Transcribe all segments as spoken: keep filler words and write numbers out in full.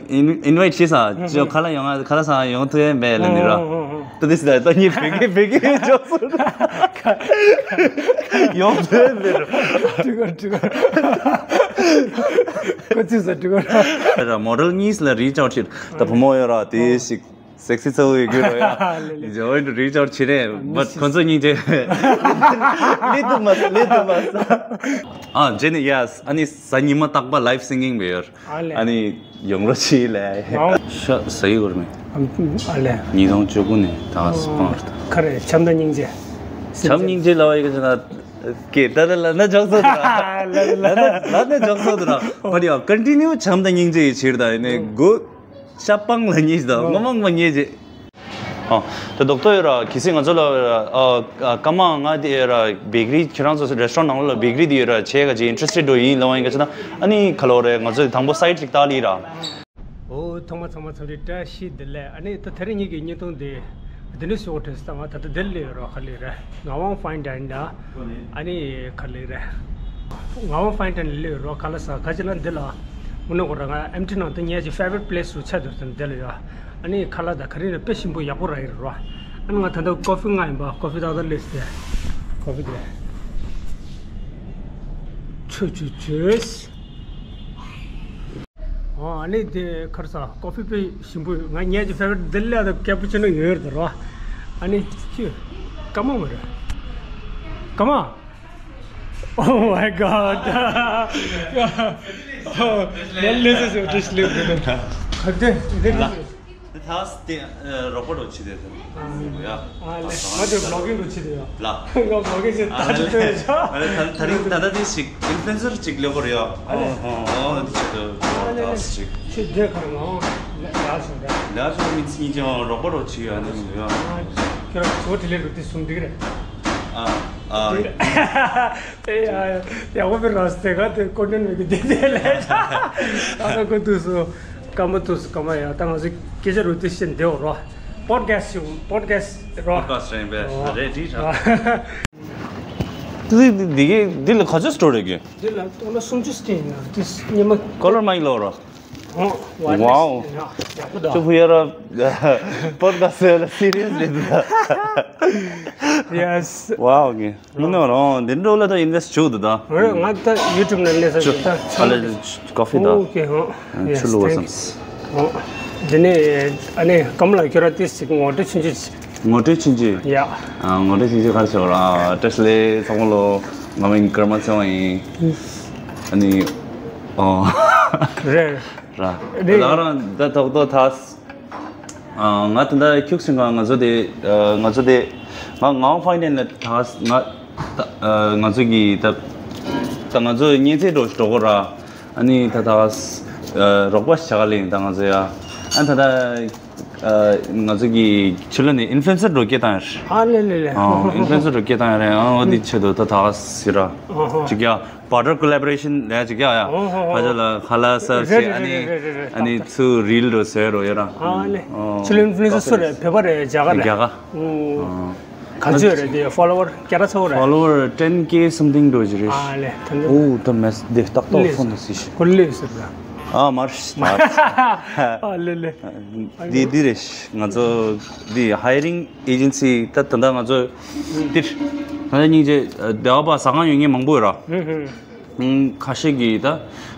ཨིན་ཨིན་ཝའི་ཊི་བྱས་ས་ཅོ་ཁ་ལག་ཡོང་ང་ཁ་ལག་ཟ་ཡོང་ཐུབ་ཡས་མེད་ལབ་ནི་ར། ཨོ་ཨོ་ཨོ། ད་དེ་སི་ད་ད་ཉིད་བེ་གེ་བེ་གེ་ཅོག་སོ་ཡོང་ཐུབ་ཡས་མེད་ར། ཀྲི་གར་ཀྲི་གར། ཁོ་ཚོས་ས་ཀྲི་གར། ད་མོ་ཌེལ་གཉིས་ལ་རི་ཅའོ་ཆེད་ད་བུ་མོ་ཡོད་ར་དེ་ཞིག་སེག་སི་ཚ་བོ་ཡོད་ར་ཡ། ལེ་ལེ། ཇོ་ཨིན་རི་ཅའོ་ཆེད་རེད། བ་ཁོ་ཚོ་གཉིས་ཆེ་ལེ་དུ་མ་ལེ་དུ་མ་ས། ཨ་ཇེ་ནི་ཡེ་སི། ཨ་ནི་ས་ཉི་མ་རྟག་པ་ལའིབ་སིང་གིང་བེ་ཡོད། ཨ་ལེ། ཨ་ནི་ཡོང་རོགས་བྱེད་ལེ། ཨོ། ཤ་ཟ་ཡི་གོར་མེ། ཨ་ལེ། ཉིས་སྟོང་བཅུ་དགུ་ནས་ད་སྤང་ར་ད། ཁ་རེ་བྱམས་དང་སྙིང་རྗེ། བྱམས་སྙིང་རྗེ་ལ་བ་ཡི་ག་ཅི་ན། ཀེ་ད་ད་ལ་ན་ཇོག་སོ་ད་ར། ལ་ན་ལ་ན་ཇོག་སོ་ད་ར། བ་ཡ་ཀོན་ཊི་ནིའུ་བྱམས་དང་སྙིང་རྗེ་ཡི་ཕྱིར་ད་ཡིན་ནས་གོ། ཤ་སྤང་ལ་ཉིས་ད་ངོ་མ་ངོ་མ་ཉེ་རྗེ། ཨ། ད་རྡོག་ཏོ་ཡོད་ར་གི་སི་ང་ཚོ་ལ་ཡོད་ར། ཨ་ཨ་ཀ་མ་ང་དེ་ཡོད་ར་བེ་ཀ་རི་ཁྱེད་རང་ཚོ་རེ་སི་ཊོ་རན་ནང་ལ་བེ་ཀ་རི་དེ་ཡོད་ར་ཆེ་ག་ཅིག་ཨིན་ཊི་རེ་སི་ཊེ་ཌི་འགྲོ་ཡིན་ལབ་ཡིན་ག་ཅི་ན། ཨ་ནི་ཁ་ལོ་རེ་ང་ཚོ་དེ་དང་པོ་སའེ་ཊི་ཅིག་བལྟ་ལི་ར། ཨོ་ཐོག་མ་ཚང་མ་ཚང་རིག་བཀྲ་ཤིས་བདེ་ལེགས། ཨ་ནི་ད་དེ་རིང་ངེད་ཀྱི་བརྙན་ཐུང་དེ་དེ་འདྲ་ཞུ་བ་དྲན་སོང་། ད་ང་ད་ལྟ་དེ་ལ་ཡོད་ར་ཁ་ལི་ར་ངག་དབང་ཕ་ཡིན་ཌའི་ནིང་ལ། ཨ་ནི་ཁ་ལི་ར་ངག་དབང་ཕ་ཡིན་ཌའི་ནིང་ལ་ཡོད་ར་ཁ་ལ་ས་ག་ཅི་ལ་འདི་ལ། མུ་ནག་གོ་ར་ང་ཨེམ་ཊི་ནང་དུ་ངའི་ཅིག་ཕེ་ཝ་རི་ཊི་པི་ལེ་སི་རུ་ཆགས་འདུག་ཟེར་འདི་ལ་ཡོད། ཨ་ནི་ཁ་ལག་དང་ག་རེ་ནི་དཔེ་ཞིམ་པོ་ཡག་པོ་རག་ཡོད་ར། ཨ་ནི་ང་ད་ལྟ་ཀོ་ཕི་མངགས་ཡིན་པ། ཀོ་ཕི་ཏག་ཏག་སླེབས་ཏེ། ཀོ་ཕི་དེ། ཆུ་ཆུ་ཆུ། ཨོ་ཨ་ནི་དེ་ཁར་ས་ཀོ་ཕི་དཔེ་ཞིམ་པོ་ཡོད། ང་ངའི་ཅིག་ཕེ་ཝ་རི་ཊི་འདི་ལ་ཡ་ད་ཀེ་པུ་ཆི་ནོ་ཡོད་རེད་ར། ཨ་ནི་ཁྱོད་ཀ་མ་མ་རེད། ཀ་མ། Oh my God. Well, this is British live. This is ལ། དེ་ཐག་དེ་རོགས་པ་རོགས་བྱེད་དེ་དང་། ཡ། ཨ་ལེ། ང་ཚོ་བི་ལོག་གིང་རོགས་བྱེད་དེ་ཡ། ལ། ང་བི་ལོག་གིང་བྱེད་ད་ཅི་ཐོས་ཡ། ད་ད་རིང་ད་ལྟ་དེ་ཞིག་ཨིན་ཕུ་ལུ་ཨེན་སར་ཅིག་ལེགས་པོ་རེད་ཡ། ཨ་ལེ། ཨོ་དེ་ཅིག་ཨ་ལེ་ལེ། ད་ཅིག་ཁྱེད་དེ་ག་རེ་ང་ལ་སོང་ར། ལ་སོང་མི་ཚིག་ཅང་རོགས་པ་རོགས་བྱེད་ཡ་ནི་ཡ། ཁྱེད་རང་ཚོ་དེ་ལས་རུ་དེ་སུམ་དེ་ག་རེད། ཨ་ཨ། ཨེ་ཡ་ཡག་པོ་བེ་ར་སྟེ་ག་དེ་ཀོན་ཊེན་མེ་གི་དེ་དེ་ལས་ད་ད་ཀོ་དུ་སུ། སྐར་མ་དུས་སུ་སྐར་མ་ཡ་ད་ང་ཚོ་སྐད་ཆ་རུ་དེ་བཤད་འདེའོ་རོ། པོ་ཌི་ཁ་སི་ཊི་ཞིག་པོ་ཌི་ཁ་སི་ཊི་རོ། པོ་ཌི་ཁ་སི་ཊི་རེད་པས། རོ། རེད་རེད་ར། འདི་འདི་གི་འདི་ལ་ག་ཚོད་སི་ཊོ་རེ་གི། འདི་ལ་ཏོག་ལ་སུམ་ཅུ་སི་ཊི་ཡིན་ན་དེ་སྙེ་མ། ཀོ་ལར་མ་ཡིན་ལོ་རོ། ཨོ་ཝའོ། ཡག་པོ་ད། ཅོ་ཕུ་ཡ་ར། པོ་ཌི་ཁ་སི་ཊི་ལ་སི་རི་ཡ་སི་རེད་ད། ཡེ་སི། ཝའོ་གི། མི་ནོར་རང་འདི་འགྲོ་ལ་ད་ཨིན་ཝེ་སི་ཊི་བྱུག་འདུག་ད། ང་ད་ཡུ་ཊུབ་ནང་སླེབས་ས་ཅོ་ད་ཨ་ལེ་ཀོ་ཕི་ད། ཨོ་ཀེ་ཧོ། ཆུ་བླུགས་པ་བསམ། ཨོ། འདི་ནས་ཨ་ནི་ཀམ་ལ་ཁྱོད་ར་ཏིས་ཅིག་ངོ་སྤྲོད་ཆུང་ཆུང་། ངོ་སྤྲོད་ཆུང་ཆུང་། ཡ། ཨ་ངོ་སྤྲོད་ཆུང་ཆུང་ག་རེ་ཞུ་ར། བཀྲ་ཤིས་བདེ་ལེགས་ཚང་མ་ལོ། ང་མིང་ཀརྨ་ཚེ་དབང་ཡིན། ཨ་ནི། ཨོ། རེད། ར། རེད། ལག་རང་ད་ཐོག་ཐོག་ཐག་ང་ད་ལྟ་ཁྱུག་ཟིན་ག་ང་ཚོ་དེ་ང་ཚོ་དེ་ང་ངའང་ཕའིན་ནན་ལ་ད་ང་ད་ང་ཚོ་གི་ད་ད་ང་ཚོ་གཉེན་ཚན་འགྲོ་འགྲོ་གོ་ར། ཨ་ནི་ད་ད་རོགས་པ་ཞིག་བྱ་ག་ལེན་ད་ང་ཚོ་ཡ། ཨ་ད་ད་ང་ཚོ་གི་ཕྱི་ལོགས་ནས་ཨིན་ཕུ་ལུ་ཨེན་སར་འགྲོ་སྐད་བཏང་ཡ་རེད། ཨ་ལེ་ལེ་ལེ། ཨིན་ཕུ་ལུ་ཨེན་སར་འགྲོ་སྐད་བཏང་ཡ་རེད། ཨ་འོ་དེ་ཆེད་དུ་ད་ད་ཟེར་ར་ཅིག་ཡ། བར་ཊར་ཀོ་ལེ་བོ་རེ་ཤན་ལས་ཅིག་ཡ་ཡ། ཨོ་ཧོ་ཧོ། ཕ་ཆ་ལ་ཁ་ལ་ས་རེད་ཟེར། རེད་ཨ་ནི་རེད་རེད་རེད། ཨ་ནི་ཚུར་རིལ་རོ་ཟེར་རོ་ཡ་ར། ཨ་ལེ། ཨོ། ཕྱི་ལོགས་ཨིན་ཕུ་ལུ་ཨེན་སར་སུ་རེད། བོད་པ་རེད། རྒྱ་གར་རེད། རྒྱ་གར། ཨོ། ག་ཚོད་རེད་དེ་ཕོ་ལོ་ཝར་བརྒྱ་ར་ཚོ་རེད། ཕོ་ལོ་ཝར་ཊེན་ཀེ་སམ་ཐིང་འགྲོ་གི་རེད། ཨ་ལེ་ད་འདི། ཨོ་ད་མེད་དེ་ཏག་ཏག་ལེ་ཕོན་ཟེར་ཤི། ཁོ་ལེ་ཟེར་ད། ཨ་མར་ཤི་ད། ཨ་ལེ་ལེ། འདི་འདི་རེད་ཤི། ང་ཚོ་འདི་ཧའི་རིང་ཨེ་ཇེན་སི་ད་ད་ལྟ་ང་ཚོ་འདིར་ང་ཚོ་སྙིང་རྗེ་སྡེ་བ་པ་ཟ་ཁང་ཡོད་མཁན་མང་པོ་ཡོད་ར། ཧུམ་ཧུམ། ཁ་ཤས་ཀྱིས་ད་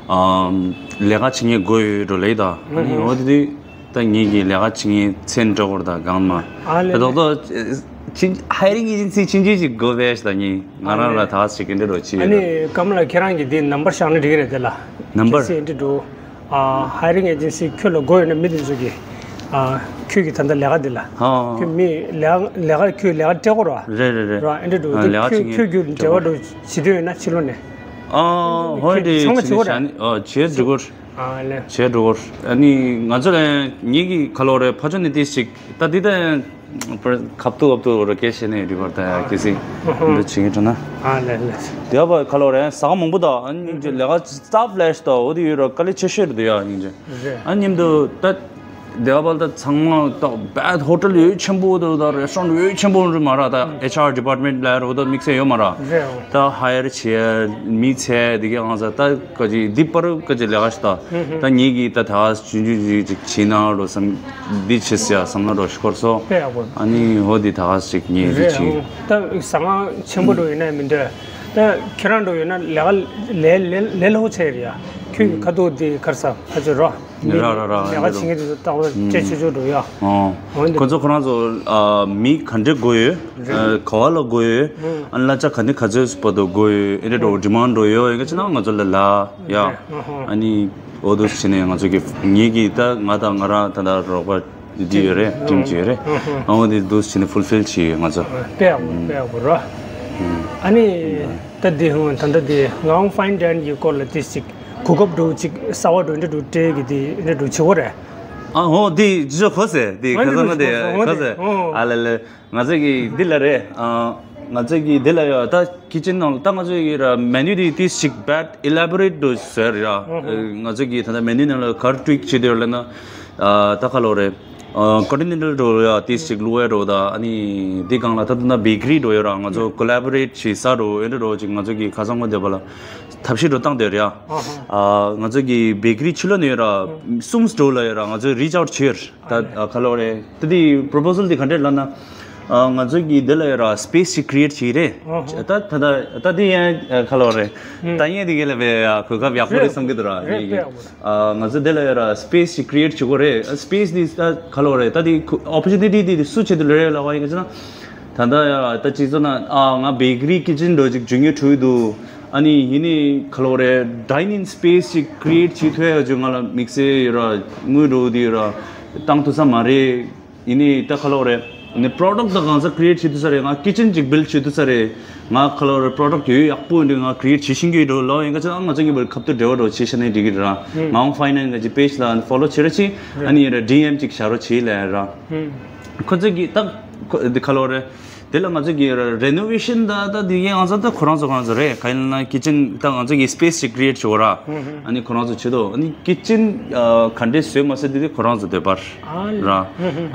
ཨམ་ལས་ཀ་བྱེད་མཁན་དགོས་ཡོད་འགྲོ་ལེ་ད། ཨ་ནི་ཧུམ་ཧུམ། འོ་དེ་དུས་ད་ངེད་ཀྱིས་ལས་ཀ་བྱེད་མཁན་མཚན་སྤྲོད་དགོས་རེད་ད་གང་མ། ཨ་ལེ་ད་ལེ། རྡོག་རྡོག་ཕྱིན་ཧའི་རིང་ཨེ་ཇེན་སི་ཕྱིན་ཆད་ཅིག་དགོས་པས་ད་ངས་ང་རང་ལ་ད་ཞིག་གི་འདྲ་རོ་ཅི་ཨ་ཡོད་ད། ནི་ཀམ་ལ་ཁྱེད་རང་གི་དེ་ནམ་བར་བཞག་ན་འགྲིག་གི་རེད་དེ་ལ། ནམ་བར། ཁྱེད་སེ་འདྲི་འགྲོ། ཨ་ཧའི་རིང་ཨེ་ཇེན་སི་ཁྱོད་ལ་དགོས་ཡོད་ན་མི་དེ་ཚོ་གིས་ཨ་ཁྱོད་ཀྱི་ད་ལྟ་ལས་ཀ་འདི་ལ། ཧ། ཁྱོད་མི་ལས་ལས་ཀ་ཁྱོད་ལས་ཀ་སྤྲད་དགོས་ར། རེད་རེད་རེད། ར་ཨེ་འདྲ་འགྲོ་ཨ་དེ་ལས་ཀ་ཁྱོད་བྱེད་ཁྱོད་མཁན་རྒྱུད་འབྲེལ་བ་འགྲོ་བྱེད་འདོད་ཡོད་ན་ཕྱི་ལོགས་ནས། ཨ་ཧོ་ཁྱོད་དེ་ཚང་མ་བྱེད་བྱེད་དགོས་ར། བྱ་ནི་ཨ་བྱེད་འགྲོ་གོ། ཨ་ལེ། བྱས་འགྲོ་གོ། ཨ་ནི་ང་ཚོ་ལ་ངེད་ཀྱི་ཁ་ལོ་རེ་ཕ་ཆོ་ནི་ཏི་ཞིག་ད་འདི་ད་ཁབ་ཏུ་ཁབ་ཏུ་རོ་སྐད་བཤད་ནས་རི་བར་ད་ཡ་ཀི་སི་འདི་བྱེད་ཀྱི་འགྲོ་ན། ཨ་ལེ་ལེ། དེ་བ་ཁ་ལོ་རེ་ཟ་ཁང་མང་པོ་ད་ཨ་ནི་ལས་ཀ་སྟབས་ལས་ད་འོ་དེ་ཡོད་ར་དཀའ་ལས་ཆེ་ཤོས་རེད་ཡ་སྙིང་རྗེ། རེད། ཨ་ནི་མཉམ་དུ་ད། སྡེ་བ་ལ་ད་ཚང་མ་ད་བད་ཧོ་ཊལ་ཡོད་ཆེན་པོ་དང་ད་རེ་སི་ཊོ་རན་ཊ་ཡོད་ཆེན་པོ་རེད་མ་ར། ད་ཨེཆ་ཨར་ཌི་པཱར་ཊི་མེན་ཊི་ལ་རོ་ད་དམིགས་བསལ་ཡོད་མ་ར། རེད། ད་ཧ་ཡར་བྱེད་མི་ཚེ་དེ་གའི་ཨང་ས་ད་ཀ་ཅི་འདི་པར་ཀ་ཅི་ལས་ཀ་ཞིག་ད། ད་ངེད་ཀྱིས་ད་ད་ཆུང་ཆུང་ཅིག་ཅིག་བྱེད་ན་རོ་བསམ་འདི་བྱེད་ཟེར་བསམ་ན་རོ་ཤི་ཁོར་སོ། དཔེ་ཡག་པོ། ཨ་ནི་ཧོ་འདི་ད་ཅིག་ངེད་འདི་རེད། བྱེད། ད་ཟ་ཁང་ཆེན་པོ་འགྲོ་ཡོད་ན་མི་འདོད། ད་ཁྱེད་རང་འགྲོ་ཡོད་ན་ལས་ཀ་ལས་ལས་ལས་སླ་པོ་ཆགས་རེད་ཡ། ཁྱོད་ཀྱི་ཁ་ཐུག་འདི་གར་ས་ཁ་ཆུ་རོ། ར་ར་ར། ལས་ཀ་བྱེད་མཁན་དེ་ཚོ་ལྟ་བུ་ལ་ཨུམ། སྐད་ཆ་ཆོད་ཆོད་འགྲོ་ཡ། ཨོ། འོན་ཏེ་ཁོ་ཚོ་ཁོ་རང་ཚོ་ཨ་མི་ག་འདྲ་དགོས་ཡོད། རེད། ཨ་ག་བ་ལ་དགོས་ཡོད། ཨུམ། ཨ་གླ་ཆ་ག་ནས་ག་ཚོད་བར་དུ་དགོས་ཡོད། ཨེ་འདྲ་འགྲོ་ཌི་མན་ཌི་འགྲོ་ཡོད། ཨེ་ག་ཅི་ན་ང་ཚོ་ལ་ལ་ཡ། རེད། ཨ་ཧོ། ཨ་ནི་འོ་འདུག་བྱས་ནས་ང་ཚོ་གི་ངེད་ཀྱི་ད་ང་དང་ང་རང་ད་ལྟ་རོགས་པ་འདི་ཡོད་རེད། ཊིམ་ཅིག་ཡོད་རེད། ཨ་ཧོ། འོ་འདི་འདུག་བྱས་ནས་ཕུལ་ཕིལ་བྱས་ཡོད་ང་ཚོ། དཔེ་ཡག་པོ་དཔེ་ཡག་པོ་རོ། ཨ་ནི། ད་འདི་ཧུང་ད་ལྟ་འདི་ངའང་ཕའིན་ཌའེ་ནིང་གི་སྐོར་ལ་ཏིས་ཅིག་གོ་སྐབས་འགྲོ་ཅིག་གསར་བ་འགྲོ་འདྲ་འགྲོ་སྤྲད་གི་འདི་འདྲ་འགྲོ་བྱེད་དགོས་རེད། ཨ་ཧོ་འདི་ཇི་ཇོ་ཁོ་སེ་འདི་ཨ་ཁ་ནི་སང་ན་འདི་འགྲོ་ཁོ་སེ་ཨོ། ཨ་ལ་ལ་ང་ཚོ་གི་འདི་ལ་རེད། ཨ་ང་ཚོ་གི་འདི་ལ་ཡོད་ད་ཀི་ཅན་ནང་ལ་ད་ང་ཚོ་གི་ར་མེ་ནུ་འདི་ཏིས་ཅིག་བད་ཨི་ལ་བོ་རེ་ཊི་འགྲོ་ཟེར་ར། ཨ་ང་ཚོ་གི་ད་ལྟ་མེ་ནུ་ནང་ལ་གར་ཊུ་ཝིག་བྱེད་དེ་ཡོད་ལ་ན་ཨ་ད་ཁ་ལོ་རེད། ཨ་ཀོན་ཊི་ནེན་ཊལ་འགྲོ་ཡ་ཏིས་ཅིག་བླུག་ཡ་འགྲོ་ད། ཨ་ནི་འདི་སྒང་ལ་ད་ལྟ་ན་བེ་ཀི་རི་འགྲོ་ཡོད་ར། ང་ཚོ་ཀོ་ལ་བོ་རེ་ཊི་བྱེད་ས་འགྲོ་ཨེ་འདྲ་འགྲོ་ཅིག་ང་ཚོ་གི་ཁ་སང་ངོ་འདེབས་པ་ལ་ཐབས་ཤེས་འགྲོ་བཏང་བསྡད་ཡོད་ར། ཨ་ང་ཚོ་གི་བེ་ཀི་རི་ཕྱི་ལོགས་ནས་ཡོད་ར་གསུམ་འགྲོ་ལ་ཡོད་ར། ང་ཚོ་རིཆ་ཨའུཊ་བྱས་ཡོད་ར། ད་ཁ་ལོ་རེད། ད་དེ་པོ་རོ་པོ་སལ་དེ་ག་འདྲས་ལབ་ན། ང་ཚོ་གི་འདི་ལ་ཡོད་ར་སི་པེ་སི་ཞིག་ཀི་རི་ཨེ་ཊི་བྱེད་ཀྱི་རེད། ད་ད་ད་ད་དེ་ཡང་ཁ་ལོ་རེད། ད་ཡང་དེ་ག་ལ་བས་གོ་སྐབས་ཡག་པོ་རེད་བསམ་གི་འདུག་ར། ངེད་ཀྱི་ང་ཚོ་འདི་ལ་ཡོད་ར་སི་པེ་སི་ཞིག་ཀི་རི་ཨེ་ཊི་བྱེད་དགོས་རེད། སི་པེ་སི་དེ་ད་ཁ་ལོ་རེད། ད་དེ་ཨོ་པོར་ཅུ་ནི་ཊི་དེ་དེ་སུ་བྱེད་དུ་ལོས་རེད་ལབ་པ་ཡིན་ག་ཅི་ན། ད་ལྟ་ཡ་ད་ཅི་ཚོ་ན་ཨ་ང་བེ་ཀི་རི་ཀི་ཅན་འགྲོ་ཅིག་འཇུ་ཉེ་འཁྲུལ་འདུག་ཨ་ནི་ཡིན་ནི་ཁ་ལོ་རེད། ཌའི་ནིང་སི་པེ་སི་ཅིག་ཀི་རི་ཨེ་ཊི་བྱེད་ཐུབ་ཡ་ཅིག་ང་ལ་དམིགས་བསལ་ཡོད་ར། དངུལ་འགྲོ་དེ་ཡོད་ར་བཏང་ཐུབ་ས་མ་རེད། ཡིན་ནི་ད་ཁ་ལོ་རེད། ནི་པོ་རོ་ཌག་ཊི་ད་གང་ས་ཀི་རི་ཨེ་ཊི་བྱེད་ཐུབ་ས་རེད། ང་ཀི་ཅན་ཅིག་བིལ་ཌི་བྱེད་ཐུབ་ས་རེད། ང་ཁ་ལོ་རེད་པོ་རོ་ཌག་ཊི་ཡོད་ཡག་པོ་འདི་ང་ཀི་རི་ཨེ་ཊི་བྱེད་ཤེས་ཀྱི་ཡོད་འགྲོ་ལོ་ཡིན་ག་ཅི་ང་ཚོ་གི་བར་ཁ་ཐུག་འབྲེལ་བ་འགྲོ་བྱེད་ཤ་ནས་འགྲིག་གི་ར། ང་ཧོང་ཕའི་ནན་ག་ཅི་པེ་ཇི་ལ་ཕོ་ལོ་བྱེད་ར་ཅི། ཨ་ནི་ཡིན་ར་ཌི་ཨེམ་ཅིག་བྱ་རོགས་བྱེད་ལ་ར། ཁོ་ཚོ་གི་ད་ཁོ་འདི་ཁ་ལོ་རེད། དེ་ལ་ང་ཚོ་གི་རེ་ནོ་ཝེ་ཤན་ད་ད་དེ་ཡང་ང་ཚོ་ད་ཁོ་རང་ཚོ་ཁོ་རང་ཚོ་རེད། ག་ཡིན་ན་ཀི་ཅན་ད་ང་ཚོ་གི་སི་པེ་སི་ཞིག་ཀི་རི་ཨེ་ཊི་བྱེད་དགོས་ར། ཨ་ནི་ཁོ་རང་ཚོ་བྱེད་དོ། ཨ་ནི་ཀི་ཅན་ག་འདྲས་བཟོས་མ་ཟེར་དེ་དེ་ཁོ་རང་ཚོ་འདོད་པར་ར།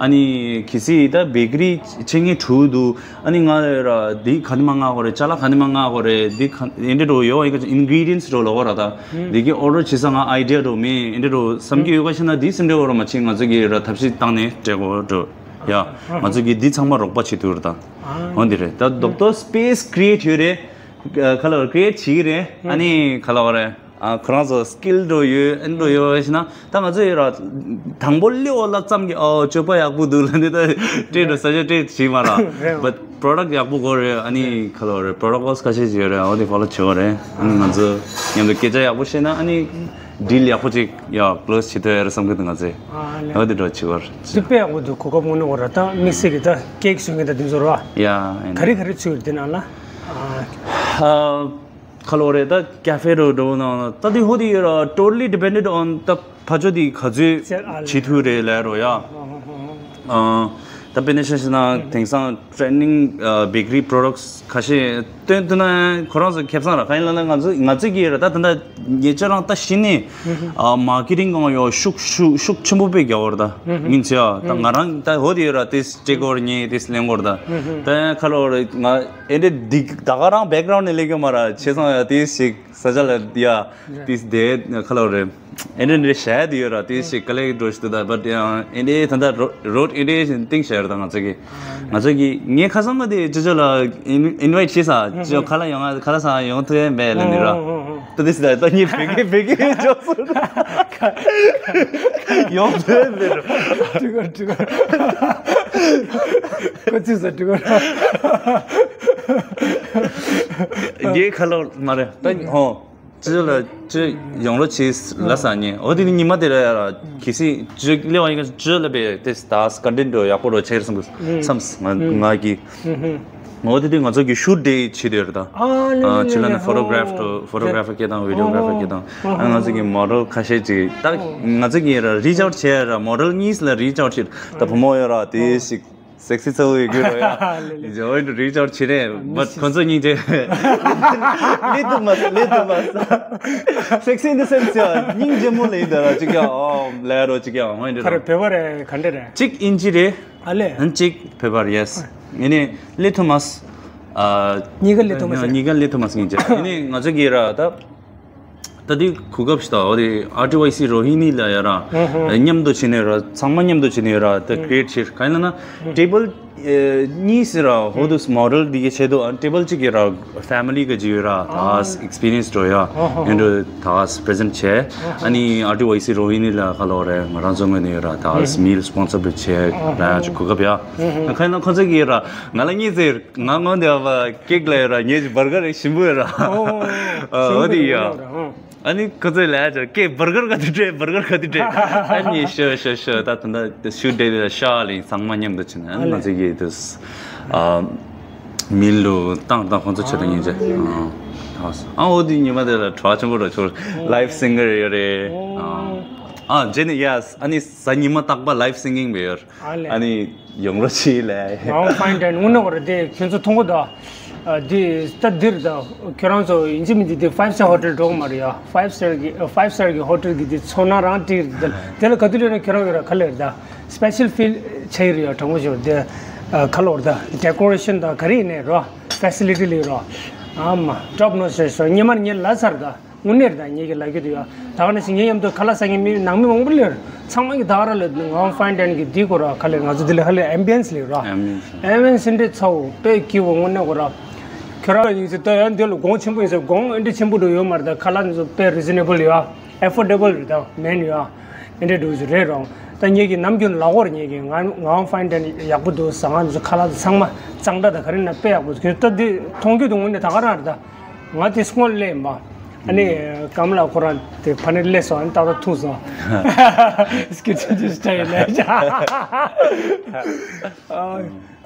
ཨ་ནི་གལ་སྲིད་ད་བེ་ཀི་རི་ཆེ་ངེས་འཁྲུལ་འདུག་ཨ་ནི་ང་ར་འདི་ག་ནས་མ་མངགས་དགོས་རེད། ཅ་ལག་ག་ནས་མ་མངགས་དགོས་རེད། འདི་ག་ཨེ་འདྲས་འགྲོ་ཡོད་ཨེ་ག་ཅི་ཨིན་གི་རི་ཌི་ཡན་སི་འགྲོ་ལོ་གོ་ར། ད་འདི་གི་ཨོ་ཌར་བྱེད་ས་ང་ཨའི་ཌི་ཡ་འགྲོ་མེད་ཨེ་འདྲས་འགྲོ་བསམ་གྱི་ཡོད་ག་ཤེ་ན་འདི་སེམས་ཁྲལ་འོ་ར་མ་བྱེད། ང་ཚོ་གི་ར་ཐབས་ཤེས་བཏང་ནས་སྤྲད་དགོས་འགྲོ། ཡ། ང་ཚོ་གིས་འདི་ཚང་མ་རོགས་པ་བྱེད་ཐུབ་རེད་ད། འོ་འདི་རེད་ད། རྡོག་རྡོག་སི་པེ་སི་ཀི་རི་ཨེ་ཊི་ཡོད་རེད། ཁ་ལོ་ཀི་རི་ཨེ་ཊི་བྱེད་ཀྱི་རེད། ཨ་ནི་ཁ་ལོ་རེད། ཁོ་རང་ཚོ་སི་ཀིལ་འགྲོ་ཡོད་ཨེ་འགྲོ་ཡོད་ཞེ་ན་ད་ང་ཚོ་ཡོད་ར། དང་པོ་སླེབས་ལ་ཙམ་གྱི་ཨོ་སྤྱོད་པ་ཡག་པོ་འདུག་ལ་ནི་ད་སྤྲད་འགྲོ་ས་ཆ་སྤྲད་བྱེད་མ་ར། བཊ་པོ་རོ་ཌག་ཊི་ཡག་པོ་དགོས་རེད། ཨ་ནི་ཁ་ལོ་རེད་པོ་རོ་ཊོ་ཀོལ་ཁ་ཤས་ཅིག་ཡོད་རེད། འོ་དེ་ཕོ་ལོ་བྱེད་དགོས་རེད། ཨ་ནི་ང་ཚོ་མཉམ་དུ་སྐད་ཆ་ཡག་པོ་བཤད་ན་ཨ་ནི། ཌིལ་ཡག་པོ་ཅིག་ཡ་ཀློ་སི་བྱེད་ཐུབ་ཡ་རེད་བསམ་གི་འདུག་ང་ཚོས། ཨ་ལེ། ཡ་འདི་འདྲ་བྱེད་པར། དེ་དཔེ་ཡག་པོ་འདུག་གོ་སྐབས་དངོས་གནས་འོ་ར་ད་དམིགས་བསལ་གྱི་ད་ཀེག་བཟོ་མཁན་ད་དེ་ཚོ་ར། ཡ་ཡིན་ག་རེ་ག་རེ་བྱུག་ཡོད་དེ་ནང་ལ། ཨ་ཁ་ལོ་རེད་ད་ཀ་ཧྥེ་རུ་འགྲོ་ན་ད་དེ་ཧོ་དེ་ཡོད་ར། totally depended on ད་ཕ་ཇོ་དེ་ག་ཚོད་བྱེད་ཐུབ་རེད་ལབ་རོ་ཡ། ཨ་ད་དཔེར་ན་ཆ་བཞག་ན་དེང་སང་ཊེན་ཌིང་བེ་ཀི་རི་པོ་རོ་ཌག་ཊི་ཁ་ཤས་སྟོན་ཐུབ་ན་ཁོ་རང་ཚོ་ཁེ་བཟང་ར། གང་ཡིན་ལབ་ན་ང་ཚོ་ང་ཚོ་གིས་ར་ད་ད་ད་ཉེ་ཆར་རང་ད་གཞི་ནས་ཨ་མར་ཀེ་ཊིང་གང་ཡོད་ཤུགས་ཤུགས་ཤུགས་ཆེན་པོ་དཔེ་རྒྱག་གི་རེད་ད། ཡིན་ཚེ་ཨ་ད་ང་རང་ད་འོ་དེ་ཡོད་ར་དེ་སྤྲད་དགོས་རེད་ངས་དེ་ལེན་དགོས་རེད་ད། ད་ཁ་ལོ་རེད་ང་ཨེ་འདྲས་འདི་ད་ག་རང་བེག་གྷ་རའུན་ཌ་ནས་སླེབས་ཀྱི་མ་ར། བྱས་ཙང་ཡ་དེ་ཞིག་ས་ཆ་ལ་ཡ་དེ་དེ་ཁ་ལོ་རེད། ཨེ་འདྲ་འདྲ་བྱ་ཡ་དེ་ཡོད་ར་དེ་ཞིག་ཀ་ལེ་འགྲོ་ཞིག་འདུག་ད། བཊ་ཡང་ཨེ་འདྲ་ད་ལྟ་རོ་རོཌ་ཨེ་འདྲ་ཞིག་བཏིང་བྱ་ཡ་ར་ད་ང་ཚོ་གི་ང་ཚོ་གི་ངས་ཁ་སང་མ་དེ་ཅོ་ཅོ་ལ་ཨིན་ཨིན་ཝའིཊ་བྱས་ས་ཅོ་ཅོ་ཁ་ལག་ཡོང་ང་ཁ་ལག་ཟ་ཡོང་ཐུབ་ཡ་མེད་ལབ་ནི་ར། ད་དེ་སི་ད་ད་ངས་བེ་གེ་བེ་གེ་ཅོག་ཚོ་ཡོང་ཐུབ་ཡ་མེད་ར། ཀྲི་གར་ཀྲི་གར་ཁོ་ཚིག་ས་ཀྲི་གར་ངས་ཁ་ལག་མ་རེད་ད་ཧོ། ཅི་ལ་ཅི་ཡོང་རོགས་བྱེད་ལ་ས་ཉེ། འོ་དེ་ནི་ཉི་མ་དེ་ར་ཡ་ར་གི་སི་ཅི་ལེ་བ་ཡིན་ག་ཅི་ལ་བེ་དེ་སི་ད་སི་ཀོན་ཊེན་ཊི་ཡག་པོ་རོ་ཆེར་སོང་གི་བསམ་ང་ང་གི། འོ་དེ་དུས་ང་ཚོ་གི་ཤུ་ཊི་ཌེ་བྱེད་དེ་ར་ད། ཨ་ལེ་ལེ་ཅི་ལ་ནི་ཧོ་ཕོ་ཊོ་གྷ་ར་ཕར་ཧོ་ཕོ་ཊོ་གྷ་ར་ཕར་སྐད་དང་བི་ཌི་ཡོ་གྷ་ར་ཕར་སྐད་དང་ཨ་ང་ཚོ་གི་མོ་ཌེལ་ཁ་ཤས་ཅིག་ད་ང་ཚོ་གི་ར་རི་ཅི་ཨའུཊ་བྱས་ར་མོ་ཌེལ་གཉིས་ལ་རི་ཅི་ཨའུཊ་བྱེད་ད་བུ་མོ་ཡོད་ར་དེ་ཞིག་སེག་སི་ཚ་བོ་ཡི་གུ་རོ་ཡ། ལེ་ལེ། ཇོ་ཨིན་རི་ཅར་ཆི་རེ། མི་but ཤེས། ཁོ་ཚོ་སྙིང་རྗེ། ལི་ཏུ་མ་ལི་ཏུ་མ། Sexy in the sense ཡ། སྙིང་རྗེ་མོ་ལི་ཡིན་ད་ར་ཅིག་ཡ། ཨོ་ལེ་རོ་ཅིག་ཡ། ཨོ་ཨིན་རི་ཁ་རེ་རོ། བོད་པ་རེད་ག་འདྲ་རེད། གཅིག་ཨིན་ཇི་རེད། ཨ་ལེ། ཨན་གཅིག་བོད་པ་རེད། ཡེས། ཡིན་ནི་ལི་ཐུ་མཱས། ཨ། གཉིས་ཀ་ལི་ཐུ་མཱས་རེད། གཉིས་ཀ་ལི་ཐུ་མཱས་སྙིང་རྗེ། ཡིན་ནི་ང་ཚོ་གི་ར་ད། ད་དེ་གོ་སྐབས་ཤིག་ད། འོ་དེ་ཨར་ཊི་ཝའི་སི་རོ་ཧི་ནི་ལ་ཡ་ར། ཧུམ་ཧུམ། མཉམ་དུ་བྱས་ནས་ར། ཚང་མ་མཉམ་དུ་བྱས་ནས་ར། ད་ཧུམ། ཀྲི་ཨེ་ཊི་བྱས། ག་ཡིན་ལབ་ན་ཧུམ། ཊེ་བལ་ཨེ་གཉིས་ཟེར་ར། ཧོ་དུ་མོ་ཌེལ་འདི་གའི་ཆེད་དུ་ཨ་ཊེ་བལ་གཅིག་གི་ར་ཕེ་མི་ལི་ག་ཅིག་ཡོད་ར། ད་ཨེགས་པི་རི་ཡེན་སི་འགྲོ་ཡ། ཧོ་ཧོ་ཧོ། ཨེ་འགྲོ་ད་པི་རི་ཛེན་ཊི་བྱས། ཧོ་ཧོ། ཨ་ནི་ཨར་ཊི་ཝའི་སི་རོ་ཧི་ནི་ལ་ག་ལོ་རེད། ང་རང་ཚོ་ངོས་ནས་ཡོད་ར། ད་ཧུམ། མིལ་སི་པོན་སར་བྱས་ར། ཅིག་གོ་སྐབས་ཡ། ཧོ་ཧོ། ག་ཡིན་ན་ཁོ་ཚོ་གི་ར་ང་ལ་གཉིས་ཟེར། ང་ངོ་འདི་བ་ཀེག་ལ་ཡོད་ར། ངེད་ཀྱི་བར་གར་རེ་ཞིམ་པོ་ཡོད་ར། ཨོ། ཨ། འོ་དེ་ཡ། ཨ་ནི་ཁོ་ཚོས་ལབ་ཡ་ཅིག་ཀེ་བར་གར་ག་དུས་སྤྲད། བར་གར་ག་དུས་སྤྲད། ཨ་ནི་ཤོ་ཤོ་ཤོ། ད་ད་ད་ཤུ་ཌེ་ལ་ཤ་ལིང་ཚང་མ་མཉམ་དུ་ཕྱིན། ཨ་ནི་ང་ཚོ་གི་དུས་ཨ་མིལ་ལུ་བཏང་བཏང་ཁོང་ཚོ་ཆེད་དུ་ཉིན་བྱས། ཨ། ཨ། འོ་དེ་ཉི་མ་དེ་ལ་གྲོགས་ཆེན་པོ་ར་ཆོར། ལའིབ་སིང་གར་ཡོད་རེད། ཨ། ཨ་རྗེས་ནས་ཡ། ཨ་ནི་གཟའ་ཉི་མ་རྟག་པ་ལའིབ་སིང་གིང་བས་ཡོད། ཨ་ལེ། ཨ་ནི་ཡོང་རོགས་བྱེད་ལེ། ང་ཧྥ་ཡིན་ཌན་དངོས་གནས་ཁོ་ར་དེ་ཁྱོད་ཚོ་མཐོང་གོ་ད། ཨ། དེ་ད་འདིར་ད་ཁྱོད་རང་ཚོ་ཡིན་གཅིག་མིན་གཅིག་དེ་ཕའིབ་སི་ཊར་ཧོ་ཊེལ་འགྲོ་གི་མ་རེད་ཡ། ཕའིབ་སི་ཊར་གི་ཕའིབ་སི་ཊར་གི་ཧོ་ཊེལ་གི་དེ་ཚོར་སྣང་རང་སྤྲད་རེད། དེ་ལ་ག་དུས་ལས་ན་ཁྱོད་རང་གི་ར་ག་ལེར་ད་སི་པེ་ཤལ་ཕིལ་བྱས་ཡོད་རེད་ཡ། དྲང་པོ་ཞུ་དེ་ག་ལོར་ད་ཌེ་ཀོ་རེ་ཤན་ད་ག་རེ་ཡིན་ནའི་རོ། ཕེ་སི་ལི་ཊི་ལི་རོ། ཨ་མ་ཊོབ་ནོ་ཆི་རེད་ཤོ། སྔོན་མ་ངས་ལབ་ཚར་ད། དངོས་གནས་རེད་ད། ངེད་ཀྱི་ལབ་རྒྱུ་དེ་ཡ། ད་ག་ནང་བཞིན་ངའི་མཉམ་དུ་ཁ་ལག་ཟ་མཁན་མི་ནང་མི་མང་པོ་སླེབས། ཚང་མ་གི་ད་ག་རང་ལ་ངག་དབང་ཕ་ཡིན་ཌན་གི་འདི་སྐོར་ར་ག་ལེར། ང་ཚོ་འདི་ལ་ཧ་ལས་ཨེམ་བི་ཡེན་སི་ལེགས་ར། ཨེམ་བི་ཡེན་སི་འདི་ཚ་བོ་དཔེ་སྐྱིད་པོ་དངོས་གནས་ཁོ་ར། ཁྱོད་རང་ཡིན་ཚེ་ད་ཡང་འདི་ལ་གོང་ཆེན་པོ་ཡིན་ཟེར། གོང་ཨེ་འདྲ་ཆེན་པོ་འགྲོ་ཡོད་མ་རེད་ད། ཁ་ལག་འདི་ཚོ་དཔེ་རི་ཛི་ནེ་བལ་ཡོད་ཨ། ཨེ་ཕོར་ཌེ་བལ་རེད་ད། མེན་ཡོད་ཨ། ཨེ་འདྲ་འགྲོ་རྒྱུ་རེད་རོང་། ད་ངེད་ཀྱི་ནམ་རྒྱུན་ལབ་ཀྱི་ཡོད་རེད། ངེད་ཀྱི་ངག་དབང་ཕ་ཡིན་ཌན་ཡག་པོ་འདུག་ཟ། ང་ཚོ་ཁ་ལག་ཚང་མ་གཙང་སྦྲ་དང་ག་རེ་ན་དཔེ་ཡག་པོ་འདུག་ད་འདི་མཐོང་རྒྱུ་དེ་དངོས་གནས་ད་ག་རང་རེད་ད། ང་དེ་སྔོན་སླེབས་མ། ཨ་ནི་ཀམ་ལ་ཁོ་རང་དེ་ཕ་ནས་སླེབས་སོང་། ཨ་ནི་ཏག་ཏག་ཐུག་སོང་། སྐད་ཆ་ཅིག་ལབ་ཡ།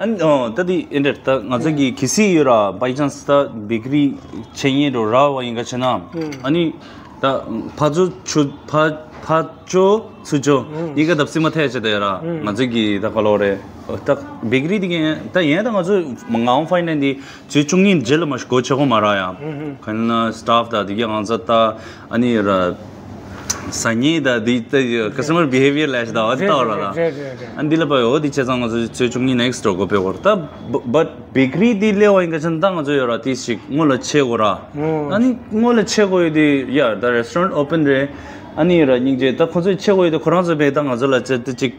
ཨ་ནི་ཨོ་ད་དེ་ཨེ་འདྲ་ད་ང་ཚོ་གི་གལ་སྲིད་ཡོད་ར། བའི་ཅཱན་སི་ད་བེ་ཀ་རི་ཆེ་ཡིན་འགྲོ་ར་བ་ཡིན་ག་བྱས་ན། ཨ་ནི་ད་ཕ་ཚོ་ཆུ་ཕ་ཕ་ཅོ་ཚུ་ཅོ་ཨུ། གཉིས་ཀ་ལྡབ་སི་མ་ཐད་བྱེད་དེ་ཡ་ར། ཨུ། ང་ཚོ་གི་ད་ག་ལོ་རེད། ད་བེ་ཀ་རི་དེ་ག་ད་ཡིན་ད། ང་ཚོ་ངག་དབང་ཕ་ཡིན་ཌན་དེ་ཚོད་བཅུ་གཉིས་རྗེས་ལ་མ་ཞིག་སྒོ་ཕྱེ་གོ་མ་ར་ཡ། ཨུ་ཧུ། ཁ་ན་སི་ཊཕ་ད་དེ་ག་ང་ཚོ་ད་ཨ་ནི་ར་ཟ་ཉེ་ད་དེ་ད་ཀ་སི་ཊ་མར་བི་ཧེ་བི་ཡར་ལ་ཞིག་ད་འོ་དེ་ལྟ་བ་ར་ད། རེད་རེད་རེད། ཨ་འདི་ལ་པ་ཡོ་དེ་བྱས་ཙང་ང་ཚོ་ཚོད་བཅུ་གཉིས་ནེག་སི་ཊི་སྒོ་ཕྱེ་གོ་ར་ད། བཊ་བེ་ཀ་རི་དེ་སླེབས་པ་ཡིན་ག་བྱས་ན་ད་ང་ཚོ་ཡོད་ར་དེ་ཞིག་སྔོན་ལ་ཕྱེ་གོ་ར། ཨུ། ཨ་ནི་སྔོན་ལ་ཕྱེ་གོ་ཡོད་དེ་ཡ། ད་རེ་སི་ཊོ་རན་ཊི་ཨོ་པན་རེད། ཨ་ནི་ར་སྙིང་རྗེ་ད་ཁོ་ཚོས་ཕྱེ་གོ་ཡོད་དེ་ཁོ་རང་ཚོ་བས་ད་ང་ཚོ་ལ་ཅི་ད་ཅིག་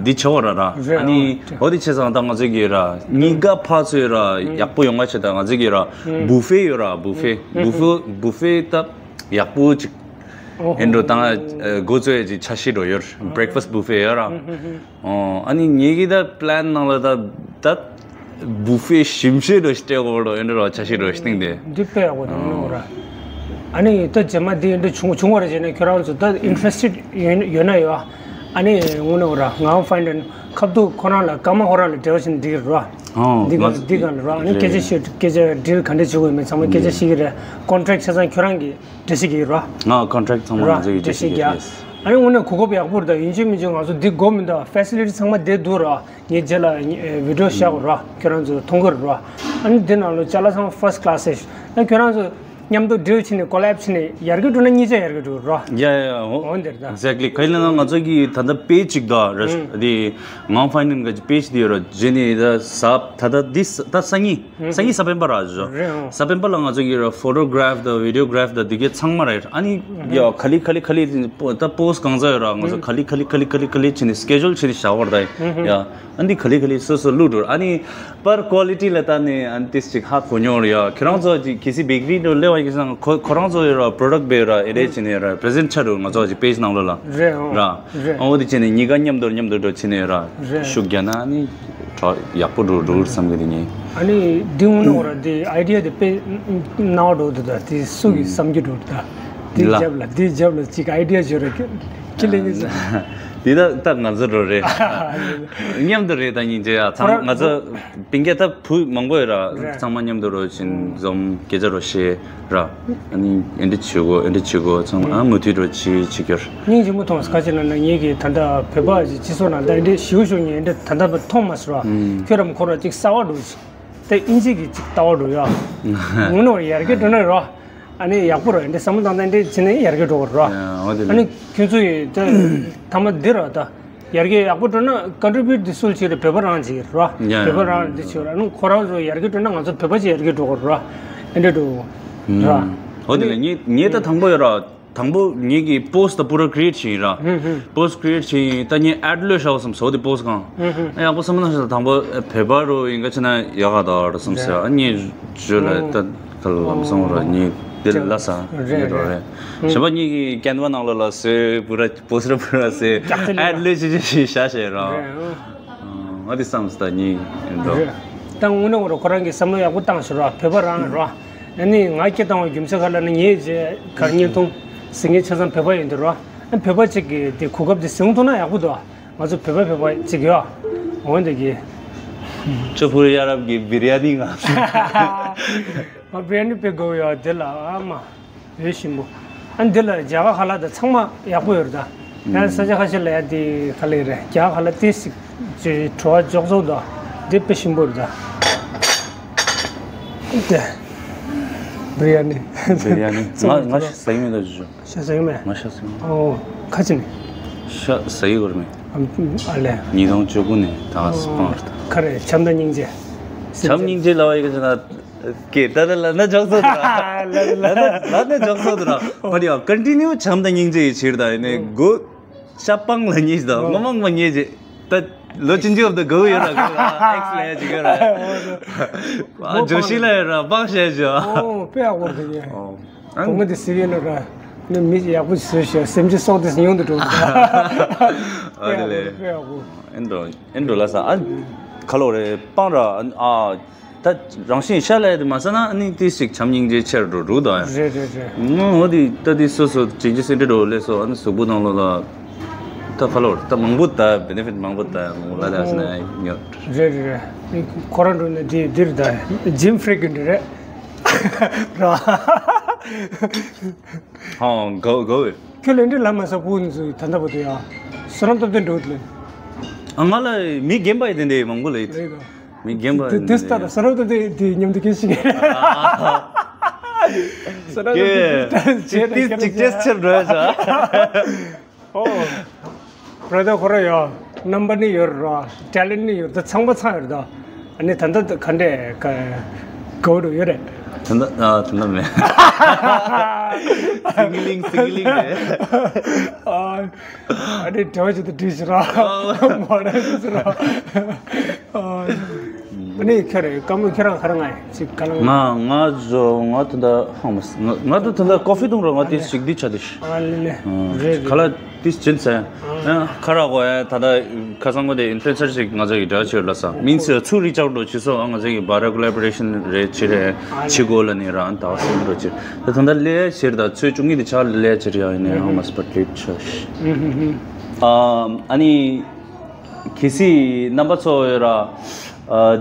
འདི་ཆོག་ར་ར། རེད། ཨ་ནི་ཨོ་དེ་བྱས་ཙང་ད་ང་ཚོ་གི་ར་གཉིས་ཀ་ཕར་ཚུར་ར་ཡག་པོ་ཡོང་བ་བྱས། ད་ང་ཚོ་གི་ར་བུ་ཧྥེ་ཡོད་ར། བུ་ཧྥེ་བུ་ཧྥེ་བུ་ཧྥེ་ད་ཡག་པོ་ཅིག་ཨེ་འགྲོ་ད། འགོ་གཙོ་ཡ་ཅིག་ཆ་ཤས་འགྲོ་ཡོད། བྷི་རེག་ཕ་སི་བུ་ཧྥེ་ཡོད་ར། ཨོ་ཨ་ནི་ངེད་ཀྱི་ད་པི་ལན་ནང་ལ་ད་ད་བུ་ཧྥེ་ཞིམ་ཤོས་འགྲོ་ཞིག་སྤྲད་དགོས་འགྲོ་ཨེ་འགྲོ་ར། ཆ་ཤས་འགྲོ་ཞིག་བཏིང་དེ། འདི་དཔེ་ཡག་པོ་འདུག་ཨོ་ནོ་ར། ཨ་ནི་ད་རྗེས་མ་འདི་འདྲ་བྱུང་བྱུང་བ་རེད་བྱས་ན་ཁྱོད་རང་ཚོ་ད་ཨིན་ཊི་རེ་སི་ཊེཌ་ཡོད་ན་ཡོད་ཨ། ཨ་ནི་དངོས་གནས་ར་ངག་དབང་ཕ་ཡིན་ཌན་ཁ་ཐུག་ཁོ་རང་ལ་སྐར་མ་ཁོ་རང་ལ་འབྲེལ་བ་བྱས་ན་འགྲིག་གི་རེད་ར། ཨོ་འདི་ག་ང་འདི་ག་ལ་ར། ཨ་ནི་སྐད་ཆ་བཤད། སྐད་ཆ་ཌིལ་ག་འདྲ་བྱེད་དགོས་མིན་ཚང་མ་སྐད་ཆ་བཤད་ཀྱི་རེད། ཀོན་ཊེག་ཆ་ཚང་ཁྱོད་རང་གིས་འགྲེལ་བཤད་ཀྱི་རེད་ར། ང་ཀོན་ཊེག་ཚང་མ་ར་ང་ཚོ་གིས་འགྲེལ་བཤད་རྒྱག་ཨ་ནི་དངོས་གནས་གོ་སྐབས་ཡག་པོ་རེད་ད། ཡིན་གཅིག་མིན་གཅིག་ང་ཚོ་འདི་དགོས་མི་འདུག་ཕེ་སི་ལི་ཊི་ཚང་མ་བསྡད་འདུག་ར། ངས་རྗེས་ལ་ཨེ་བི་ཌི་ཡོ་བཞག་གོ་ར། ཁྱོད་རང་ཚོ་མཐོང་གི་རེད་ར། ཨ་ནི་འདི་ནང་ལོ་ཅ་ལག་ཚང་མ་ཕར་སི་ཊི་ཀ་ལ་སི་རེད། ཨ་ཁྱོད་རང་ཚོ་མཉམ་དུ་ཌིལ་བྱས་ནས་ཀོ་ལེབ་བྱས་ནས་ཡར་རྒྱས་འགྲོ་ན་གཉིས་ཆ་ཡར་རྒྱས་འགྲོ་ར། ཡ་ཡ་ཡ། འོ་འོ་འདིར་ད། ཨེག་ཛེག་ལི། ག་ཡིན་ལབ་ན་ང་ཚོ་གི་ད་ལྟ་པེ་ཇི་ཅིག་ད་རེད། ཨུ། དེ་ངག་དབང་ཕ་ཡིན་ཌན་གི་པེ་ཇི་དེ་ཡོད་ར། རྗེས་ནས་ད་གཟའ་ད་ལྟ་འདི་ད་སང་ཉིན། སང་ཉིན་གཟའ་སྤེན་པ་ར་ཞོ། རེད་ཨང་། གཟའ་སྤེན་པ་ལ་ང་ཚོ་གི་ར་ཕོ་ཊོ་གྷ་རབ་དང་བི་ཌི་ཡོ་གྷ་རབ་དང་དེ་གའི་ཚང་མ་ར། ཨ་ནི་ཡ་ག་ལེ་ག་ལེ་ག་ལེ་ད་པོ་སི་ཊི་གང་ཚ་ཡོད་ར། ང་ཚོ་ག་ལེ་ག་ལེ་ག་ལེ་ག་ལེ་ག་ལེ་བྱས་ནས་སི་ཀེ་ཇུལ་བྱས་ནས་བཞག་པ་རེད་ད། ཡ་ཨ་འདི་ག་ལེ་ག་ལེ་སོ་སོ་བླུགས་འགྲོ། ཨ་ནི་པར་ཀོ་ལི་ཊི་ལ་ལྟ་ནས་ཨ་ནི་ཏིས་ཅིག་ཧ་གོ་མྱོང་རེད་ཡ། ཁྱེད་རང་ཚོ་ཅིག་གལ་སྲིད་བེ་ཀ་རི་དུ་སླེབས་པ་ཡིན་ན་ཁོ་ཁོ་རང་ཚོ་ཡོད་ར་པོ་རོ་ཌག་བེ་ར་ཨེ་རེ་བྱས་ནས་ར་པི་རི་ཛེན་ཊི་བྱ་རུ་ང་ཚོ་ཅིག་པེ་ཇི་ནང་ལོགས་ལ་རེད་ཨང་། ར། རེད། ཨ་འོ་དེ་བྱས་ནས་གཉིས་ཀ་མཉམ་དུ་མཉམ་དུ་འགྲོ་བྱས་ནས་ར། རེད། ཤུགས་རྒྱག་ན་ཨ་ནི་གྲོགས་ཡག་པོ་འགྲོ་འགྲོ་བསམ་གི་དེ་ནི། ཨ་ནི་འདི་དངོས་གནས་ར་འདི་ཨའི་ཌི་ཡ་འདི་དཔེ་སྣང་བ་འགྲོ་འདུག་ད་འདི་སུ་གི་བསམ་རྒྱུ་འགྲོ་འདུག་ད་འདི་ལ་རྒྱབ་ལ་འདི་རྒྱབ་ལ་ཅིག་ཨའི་ཌི་ཡ་བྱོས་ར་ཁྱི་ལེན་གི་ཟེར། འདི་ད་ད་ང་ཚོ་རོ་རེད། མཉམ་དུ་རེད། ད་སྙིང་རྗེ་ཡ། ཚང་ཁོ་རང་ང་ཚོ་སྤུན་ཀྱག་ད་བུ་མང་པོ་ཡོད་ར། རེད། ཚང་མ་མཉམ་དུ་རོ་བཞིན་འཛོམས་སྐད་ཆ་རོ་བཤད་ར། ཨ་ནི་ཨེ་འདྲ་བྱེད་དགོས། ཨེ་འདྲ་བྱེད་དགོས། ཚང་མ་ཨ་མུ་མཐུད་རོ་བྱེད་བྱེད་རྒྱུར། སྙིང་རྗེ་མོ་མཐོང་། ག་ཅི་ལབ་ན་ངེད་ཀྱི་ད་ལྟ་བོད་པ་སྤྱི་ཚོགས་ནང་ད་ཨེ་འདྲ་ཞིའུ་ཞུ་ཉེ་ཨེ་འདྲ་ད་ལྟ་མཐོང་མ་སོང་ར། ཁྱོད་རམ་ཁོ་ར་ཅིག་གསར་བ་འགྲོ་ཅིག་ད་ཨིན་ཇི་གི་ཅིག་ལྟ་བ་འགྲོ་ཡ། ངོ་ནོར་ཡར་རྒྱས་འགྲོ་ན་རོ། ཨ་ནི་ཡག་པོ་རེད། འདི་བསམ་བློ་བཏང་སྟེ་འདི་བྱས་ནས་ཡར་རྒྱས་འགྲོ་དགོས་རེད་བ། ཡ། འོ་དེ་ཨ་ནི་ཁྱོད་ཚོ་ཡི་ད་ཐ་མ་འདི་རེད་བ། ད་ཡར་རྒྱས་ཡག་པོ་འགྲོ་ན་ཀོན་ཊི་བིའུ་ཊི་འདི་སུ་ལ་བྱེད་རེད། བོད་པ་རང་བྱེད་ཀྱི་རེད་བ། ཡ་ཡ། བོད་པ་རང་འདི་བྱེད་རེད། ཨ་ནི་ཁོ་རང་ཚོ་ཡར་རྒྱས་འགྲོ་ན་ང་ཚོ་བོད་པ་ཅིག་ཡར་རྒྱས་འགྲོ་དགོས་རེད་བ། ཨེ་འདྲ་འགྲོ་རེད་བ། འོ་དེ་ལས་ངས་ངས་ད་དང་པོ་ཡོད་ར། དང་པོ་ངེད་ཀྱི་པོ་སི་ཊི་ད་པུ་ར་ཀི་རི་ཨེ་ཊི་བྱས་ཡིན་ར། ཧུམ་ཧུམ། པོ་སི་ཊི་ཀི་རི་ཨེ་ཊི་བྱས་ཡིན། ད་ངས་ཨེ་ཌི་ལོས་བཞག་བསམ་སོ་དེ་པོ་སི་ཊི་གང་། ཧུམ་ཧུམ། ཨ་ཡག་པོ་བསམ་ན་ཞིག་དང་པོ་བོད་པ་རུ་ཡིན་ག་ཅི་ན་ཡག་ག་ད་ར་བསམ་ཟེར། རེད། ཨ་ངས་བརྗོད་ལ་ད་ག་ལ་ལམ་སང་ར་ངས་དེ་ལ་ལ་ས་རེད་ངས་རོ་རེད། རེད། གཞན་པ་ངེད་ཀྱི་ཀན་ཝ་ནང་ལ་ལ་སོས་པུ་ར་པོ་སི་ཊི་ད་པུ་ར་སོས་ཀྱག་ཙེ་ལ་ཨེ་ཌི་ལོས་ཅི་ཅི་ཞིག་བཞག་བྱས་ར། རེད། ཨ་ང་དེ་བསམ་སྟ་ཉིད་ཡིན་འགྲོ། རེད། ད་དངོས་གནས་ཁོ་རང་གིས་བསམ་བློ་ཡག་པོ་བཏང་ཤག་ར། བོད་པ་རང་ར། ཨ་ནི་ང་སྐད་བཏང་བའི་རྒྱུ་མཚན་ག་ལ་ནི་ངའི་རྗེས་གར་བརྙན་ཐུང་ཟིན་མཁན་ཆ་ཚང་བོད་པ་ཡིན་འདུག་ར། ཨ་བོད་པ་གཅིག་གིས་དེ་གོ་སྐབས་དེ་ཟིན་ཐུབ་ན་ཡག་པོ་འདུག་ང་ཚོ་བོད་པ་བོད་པ་གཅིག་ཡོད། འོན་ཏེ་གི། ཅོ་ཕུར་ཡ་རབ་ཀྱི་བི་རི་ཡ་ནི་ང་། ང་བི་རི་ཡ་ནི་དཔེ་དགའ་བོ་ཡོད་དེ་ལ་ཨ་མ། འོས་ཤིང་པོ། ཨ་འདི་ལ་རྒྱ་གར་ཁ་ལག་དང་ཚང་མ་ཡག་པོ་ཡོད་རེད་ད། ཡང་ས་ཆ་ཁ་ཤས་ལ་ཡ་དེ་ཁ་ལག་རེད། རྒྱ་གར་ཁ་ལག་དེ་ཞིག་ཅེས་བྲོ་བ་འཇོག་ཚོགས་དང་དེ་དཔེ་ཞིམ་པོ་རེད་ད། དེ། བི་རི་ཡ་ནི། བི་རི་ཡ་ནི། ང་ང་ཤ་ཟ་ཡི་མེད་ད་ཇུ་ཇུ། ཤ་ཟ་ཡི་མེད། ང་ཤ་ཟ་ཡི་མེད། ཨོ། ཁ་ཅི་ནི། ཤ་ཟ་ཡི་གོ་ར་མེད། ཨ་ལས། ཉིས་སྟོང་བཅུ་དགུ་ནས་ད་ང་སྤང་རེད་ད། ཁ་རེད། བྱམས་དང་སྙིང་རྗེ། བྱམས་སྙིང་རྗེ་ལ་བ་ཡི་ག་ཅི་ན། ཀེ་ད་ད་ལ་ན་འཇོག་སོ་དུ་ར། ལ་ན་ལ་ན་འཇོག་སོ་དུ་ར། མ་རེད་ཡ། ཀོན་ཊི་ནིའུ་བྱམས་དང་སྙིང་རྗེ་ཡི་ཕྱིར་ད་ཡིན་ནས་སྒོ་ཤ་སྤང་ལ་ཉེས་ད་ངོ་མ་ངོ་མ་ཉེས་རྗེ། ད་ལོ་ཅི་འཇོག་ད་དགའ་བོ་ཡོད་ར་དགའ་བོ་ར་ཨེག་སི་ལ་ཡ་ཅིག་ཡོད་ར། ཨ་ཇོ་ཤི་ལ་ཡོད་ར་སྤང་བཤད་ཇོ། ཨོ་དཔེ་ཡག་པོ་རེད་དེ་ངས། ཨོ། གོང་མ་དེ་ཟེར་ཡོད་ན་ར། ནི་མི་ཡག་པོ་ཞིག་བཟོས་ཤག་སེམས་ཅན་སྲོག་དེ་ཉུང་དུ་འགྲོ་གི་འདུག་ཨ་དེ་ལས། དཔེ་ཡག་པོ་དཔེ་ཡག་པོ། ཨེ་འགྲོ་ཨེ་འགྲོ་ལ་ས་ཨ། ཁ་ལོ་རེ་སྤང་ར་ཨ། ད་རང་བཞིན་ཤ་ལས་དེ་མ་ཟ་ན་ཨ་ནི་ཏི་ཞིག་བྱམས་སྙིང་རྗེ་ཆེར་འགྲོ་འགྲོ་ད། རེད་རེད་རེད། ཨོ་འོ་དེ་ད་དེ་སོ་སོ་ཅིག་ཅིག་སེ་འདྲ་འགྲོ་ལས་སོ་ཨ་ནི་གཟུགས་པོ་ནང་ལོ་ལ། ད་ཁ་ལོ་ད་མང་པོ་ད་བེ་ནེ་ཕིཊ་མང་པོ་ད་མང་པོ་ལ་ད་ཟ་ན་ཨ་ཉོ། རེད་རེད་རེད། ཁོ་རང་འགྲོ་ནས་དེ་དེར་ད་ཇིམ་ཕི་རི་ཀུ་ཨེན་ཊི་རེད། ར། ཧང་གོ་གོ་བས། ཁྱོད་ལས་འདྲི་ལ་མ་ས་བུ་ནི་ཚོ་ད་ལྟ་བུ་དུ་ཡ། སོ་རམ་སྟོབས་ལྡན་འགྲོ་དུ་ལེ། ཨ་ང་ལ་མི་རྒན་པ་ཡི་དེ་འདྲའི་མང་པོ་ལ་ཡིད། རེད་གོ། མི་རྒན་པ་དེ་དེ་ལྟ་ད་སོ་རམ་སྟོབས་ལྡན་དེ་མཉམ་དུ་སྐད་ཤིག་གེ། སོ་རམ་སྟོབས་ལྡན་དེ་ཅིག་ཅིག་ཅེས་ཆེར་འགྲོ་ཡ་ཆ། ཨོ། བྲོ་ད་ཁོ་ར་ཡོད། རྣམ་པ་ནི་ཡོད་ར། ཊེ་ལེན་ཊི་ནི་ཡོད་ད། ཚང་མ་ཚང་ཡོད་ད། ཨ་ནི་ད་ལྟ་ག་འདྲས་ག་གོ་འགྲོ་ཡོད་རེད། ད་ལྟ་ཨ་ད་ལྟ་མེད། སིང་གི་ལིང་སིང་གི་ལིང་རེད། ཨ་ནི་བྲོ་ཅི་ད་བྲིས་ཤི་ར། མོ་ར་བྲིས་ཤི་ར། ཨ་ནི་ཁྱེད་རེད་བཀའ་མོལ་ཁྱེད་རང་ག་རང་ང་ཡིན་ཅིག་ག་ལ། ང་ང་ཚོ་ང་ད་ལྟ་ཧང་མ་སི་ང་ང་ད་ད་ལྟ་ཀོ་ཧྥི་འཐུང་རོགས་ང་དེ་ཞིག་འདི་ཆ་དེ་ཤི། ཨ་ལེ་ལེ། རེད་ག་ལ་རེད། དེ་ཕྱིན་ཚེ། ཁ་རག་གོ་ཡ་ད་ལྟ་ཁ་སང་གོ་དེ་ཨིན་ཕུ་ལུ་ཨེན་སར་ཞིག་ང་ཚོ་ཡི་འདྲ་ཆེར་ལ་ས་མིན་ཚེ་ཚུར་རི་ཅག་འགྲོ་ཆེ་སོ་ང་ཚོ་ཡི་བ་ར་ཀོ་ལ་བོ་རེ་ཤན་རེ་ཆེ་རེ་ཆེ་གོ་ལ་ནི་རང་ད་སེམས་འགྲོ་ཆེ་ད་ད་ལྟ་ལས་ཆེར་ད་ཚོས་བཅུ་གཉིས་དེ་ཆ་ལས་ཆེར་ཡ་ཡིན་ནས་ཧང་མ་སི་པ་ཏྲིབ་ཆ་ཤི། ཨ་ནི། གལ་སྲིད་རྣམ་པ་ཚོ་ཡོད་ར།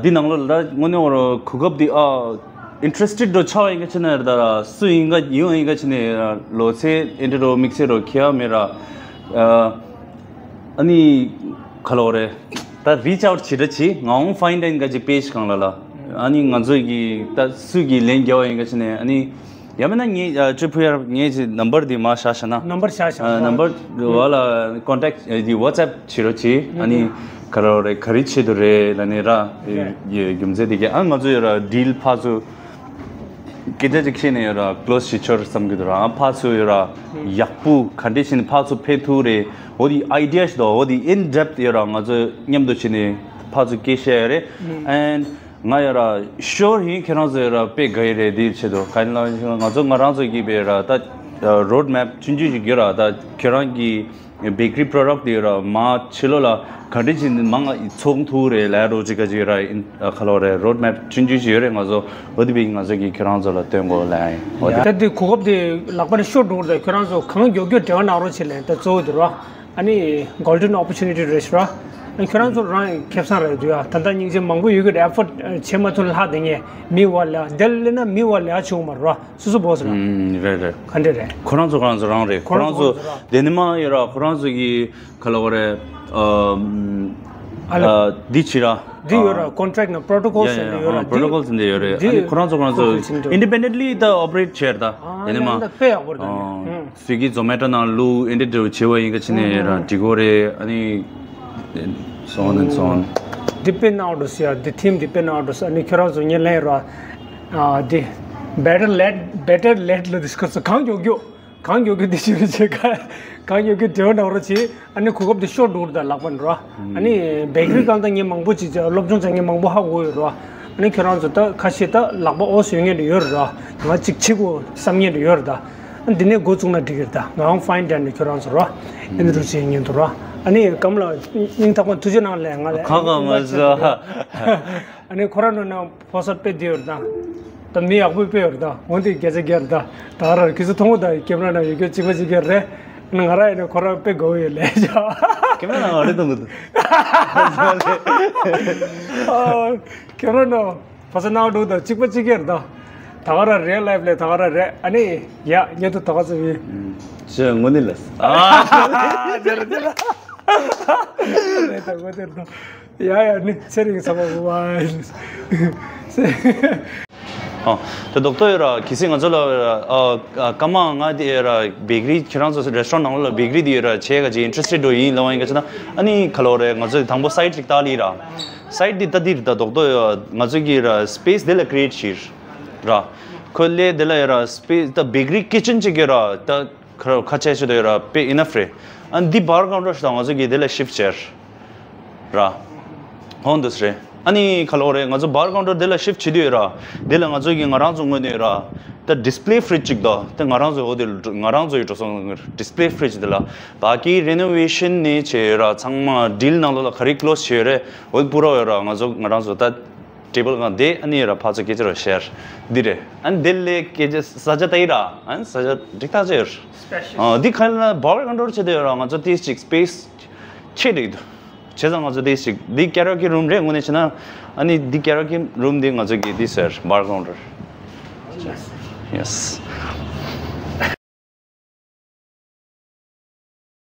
འདི་ནང་ལོ་ལ་དངོས་གནས་འོ་ར་གོ་སྐབས་འདི་ཨ། ཨིན་ཊི་རེ་སི་ཊེཌ་འགྲོ་ཆགས་ཡིན་ག་ཕྱིན་ན་ཡོད་ར་སུ་ཡིན་ག་ཡོང་ཡིན་ག་ཕྱིན་ན་ཡོད་ར་ལོ་ཚེ་ཨེ་འདྲ་རོ་དམིགས་བསལ་རོ་ཁྱེད་ཡ་མེད་ར། ཨ་ནི་ག་ལོ་རེད། ད་རི་ཅི་ཨའུཊ་བྱེད་འདྲ་བྱེད་ང་འོང་ཕ་ཡིན་འདྲ་ཡིན་ག་ཅིག་པེ་ཞིག་གང་ལ་ལ། ཨ་ནི་ང་ཚོ་གི་ད་སུ་གི་ལན་རྒྱག་ཡིན་ག་ཕྱིན་ན་ཨ་ནི། ཡང་མིན་ན་ངས་ཨ་ཅོ་ཕུ་ཡར་ངས་ཀྱི་ནམ་བར་འདི་མ་བཞག་བཞག་ན། ནམ་བར་བཞག་བཞག་ཨ་ན། ནམ་བར་བ་ལ་ཀོན་ཊེག་འདི་ཝ་ཊི་སི་ཨེབ་བྱེད་རོགས་གྱིས། ཨ་ནི་ག་རེ་རེད་ག་རེ་བྱེད་དུ་རེད་ལ་ནི་ར། རེད། ཡེ་རྒྱུ་མཚན་འདི་ག་ཨ་ང་ཚོ་ཡོད་ར་ཌིལ་ཕར་ཚུར་སྐད་ཆ་ཅིག་བཤད་ནས་ཡོད་ར་ཀློ་སི་བྱེད་ཆོག་བསམ་གི་འདུག་ར། ཨ་ཕར་ཚུར་ཡོད་ར་ཡག་པོ་ག་འདྲས་བྱས་ནས་ཕར་ཚུར་ཕན་ཐུག་རེད། འོ་དེ་ཨའི་ཌི་ཡ་ཞིག་འདུག་འོ་དེ་ཨིན་ཌེབ་ཡོད་ར་ང་ཚོ་མཉམ་དུ་བྱས་ནས་ཕར་ཚུར་སྐད་བཤད་ཡོད་རེད། ཨེན། ང་ཡོད་ར་ཤོར་ཡིན་ཁྱེད་རང་ཚོ་ཡོད་ར་དཔེ་དགའ་ཡི་རེད་འདི་ཆེད་དུ་ག་ཡིན་ལ་ང་ཚོ་ང་རང་ཚོ་གི་བེ་ར་ད་རོཌ་མེབ་ཆུང་ཆུང་ཞིག་ཡོད་ར། ད་ཁྱེད་རང་གི་བེ་ཀ་རི་པྲོ་ཌག་དེ་ཡོད་ར་མ་ཕྱི་ལོ་ལ་ག་འདྲ་ཅིག་མང་ཚོང་ཐུབ་རེད་ལ་རོ་ཅིག་ག་ཅིག་ཡོད་ར་ཁ་ལོ་རེད་རོཌ་མེབ་ཆུང་ཆུང་ཞིག་ཡོད་རེད། ང་ཚོ་འོ་དེ་བེ་ང་ཚོ་གི་ཁྱེད་རང་ཚོ་ལ་སྟོན་དགོས་ལ་ཡིན་འོ་དེ། ད་དེ་གོ་སྐབས་དེ་ལག་པ་ནས་ཤོར་འགྲོ་གི་རེད། ད་ཁྱེད་རང་ཚོ་གང་མགྱོགས་མགྱོགས་འབྲེལ་བ་གནང་རོགས་བྱེད་ལ་ད་གཙོ་བོ་དེ་ར། ཨ་ནི་golden opportunity རེད་ཤག་ར། ཨ་ནི་ཁྱོད་རང་ཚོ་རང་ཁེ་བཟང་རེད་འདུག་ཡ། ད་ལྟ་སྙིང་རྗེ་མང་པོ་ཡོད་ཀྱི་རེད། effort བྱེད་མ་ཐུབ་ལྷག་དེ་ངས་མི་བ་ལས་དེ་ལས་ན་མི་བ་ལས་བྱུང་མ་རེད་ར། སོ་སོ་བོས་ར། ཨུམ། རེད་རེད། ག་འདྲ་རེད། ཁོ་རང་ཚོ་ཁོ་རང་ཚོ་རང་རེད། ཁོ་ཁོ་རང་རང་ཚོ་ཚོ་ཁོ་རང་ཚོ་རང་རེད། དེ་ནི་མ་ཡོད་ར། ཁོ་རང་ཚོ་གི་ག་ལ་བ་རེད། ཨ་ཨ་ལ། ཨ་འདི་བྱེད་ར། འདི་ཡོད་ར། ཨ་contract ནང་protocol ཡ་ཟེར་ཡ་འདི་ཡོད་ར། ཨ་protocol ཟེར་འདི་ཡོད་རེད། འདི་ཨ་ནི་ཁོ་རང་ཚོ་ཁོ་རང་ཚོ་fulfill བྱེད་འདྲ། independently ད་operate བྱས་ར་ད། ཨ་དེ་ནི་ཡ་མ་ད་དཔེ་ཡག་པོ་རེད་ད། ཨ་ཨུམ། Swiggy Zomato ནང་བླུག་འདི་འདྲ་བྱེད་པ་ཡིན་ག་ཅི་ནས་ར་འགྲིག་གོ་རེད། ཨ་ནི་so on and so on། འདི་དཔེ་ནག་འགྲོ་སི་ཡ། འདི་team འདི་དཔེ་ནག་འགྲོ་སི། ཨ་ནི་ཁྱོད་རང་ཚོ་ངས་ལན་ར། ཨ་འདི་better late better late ལ་discuss གང་མགྱོགས་མགྱོགས། གང་མགྱོགས་མགྱོགས་འདི་ཞིག་རེད་བྱེད་ཀ། གང་མགྱོགས་མགྱོགས་འབྲེལ་བ་གནང་རོགས་བྱེད། ཨ་ནི་གོ་སྐབས་འདི་ཤོར་འགྲོ་རེད་ད་ལག་པ་ནས་ར། ཨ་ནི་bakery གང་ལྟར་ངས་མང་པོ་ཅིག་བྱས། སློབ་སྦྱོང་བྱས་མཁན་མང་པོ་ཧ་གོ་ཡོད་ར། ཨ་ནི་ཁྱོད་རང་ཚོ་ད་ཁ་ཤས་ད་ལག་པ་འོ་བཟོ་མཁན་རེ་ཡོད་ར། ང་གཅིག་བྱེད་དགོས་བསམ་མཁན་རེ་ཡོད་ར་ད། ཨ་འདི་ནས་འགོ་བཙུགས་ན་འགྲིག་གི་རེད་ད། ང་རང་fine dining ཁྱོད་རང་ཚོ་ར། ཨ་འདི་རུ་བྱེད་མཁན་འདུག་ར། ཨ་ནི་གམ་ལ་སྙིང་ཐག་པ་ཐུགས་རྗེ་གནང་ལས་ང་ལ་ཁ་ཁ་མ་ཟ། ཨ་ནི་ཁོ་རང་ནང་ན་ཕོ་གསར་དཔེ་བདེ་ཡོད་རེད་ད། ད་མི་ཡག་པོ་དཔེ་ཡོད་རེད་ད། འོན་ཏེ་སྐད་ཆ་རྒྱག་རེད་ད། ད་ར་ཁྱེད་ཚོ་མཐོང་གོ་ད། ཀེམ་ར་ནང་ཡོད་རྒྱུ་གཅིག་པ་གཅིག་རྐྱང་རེད། ང་རང་ཡིན་ན་ཁོ་རང་དཔེ་དགའ་བོ་ཡོད་ལས་བྱ། ཀེམ་ར་ནང་ང་རེ་མཐོང་གི་འདུག་ཨ། ཀེམ་ར་ནང་ཕོ་གསར་ནང་འགྲོ་ད་གཅིག་པ་གཅིག་རྐྱང་རེད་ད། ད་ག་ར་real life ལས་ད་ག་ར་རེད། ཨ་ནི་ཡ་ཉེ་དུ་ད་ག་ཚོད་ཡིན། ཅི་དངོས་གནས་ལ། ཨ་ཟེར་ཟེར། རེད་ད་དངོས་གནས་རེད་ད། ཡ་ཡ་ནི་ཚེ་རིང་ཚང་མ་བུ་བ། ཨ། ད་རྡོག་རྡོག་ཡོད་ར། གལ་སྲིད་ང་ཚོ་ལ་ཡོད་ར། ཨ་ཨ་སྐར་མ་ལྔ་དེ་ཡོད་ར། bakery ཁྱེད་རང་ཚོ་restaurant ནང་ལ་bakery དེ་ཡོད་ར། བྱེད་ག་ཅིག་interested འགྲོ་ཡིན་ལབ་པ་ཡིན་ག་ཅི་ན། ཨ་ནི་ག་ལོ་རེད། ང་ཚོ་དང་པོ་site ཅིག་བལྟ་ལི་ར། site དེ་ལྟ་དེ་རེད་ད། རྡོག་རྡོག་ཡོད་ར། ང་ཚོ་གི་ར་space དེ་ལ་create བྱས་ར། ཁོ་ལས་དེ་ལ་ཡོད་ར། space ད་bakery kitchen ཅིག་ཡོད་ར། ད་ཁ་ཁ་ཆེ་ཤོས་དེ་ཡོད་ར། དཔེ་enough རེད། ཨ་འདི་bar counter ཞིག་དང་ང་ཚོ་གིས་དེ་ལ་shift བྱས་ར། ཧོན་དུས་རེད། ཨ་ནི་ག་ལོ་རེད། ང་ཚོ་bar counter དེ་ལ་shift བྱེད་དུས་ཡོད་ར། དེ་ལ་ང་ཚོ་གིས་ང་རང་ཚོ་ངོས་ནས་ཡོད་ར། ད་display fridge ཅིག་དང་དེ་ང་རང་ཚོ་འོ་དེ་ང་རང་ཚོ་ཡི་འགྲོ་སོང་display fridge དེ་ལ་བ་ཀི་renovation ནས་བྱས་ཡོད་ར། ཚང་མ་deal ནང་ལོགས་ལ་ག་རེ་close བྱས་ཡོད་རེད། འོ་དེ་པུ་ར་ཡོད་ར། ང་ཚོ་ང་རང་ཚོ་ད། table སྒང་དེ་ཨ་ནི་ར་ཕར་ཚུར་སྐད་ཆ་ར་བཤད་འདི་རེད། ཨ་ནི་དེ་ལས་སྐད་ཆ་ས་ཆ་ལྟ་ཡི་ར། ཨ་ནི་ས་ཆ་འགྲིག་ཐག་ཆོད་ཡོད། Spacious ཨ་འདི་ག་ལ་bar counter བྱེད་དེ་ཡོད་ར། ང་ཚོ་ཏིས་ཅིག་space ཆེ་འགྲིག་འདུག་བྱས་ཙང་ང་ཚོ་ཏིས་ཅིག་འདི་karaoke room རེད། དངོས་གནས་བྱས་ན་ཨ་ནི་འདི་karaoke room འདི་ང་ཚོ་གི་འདི་ཟེར་bar counter། Yes.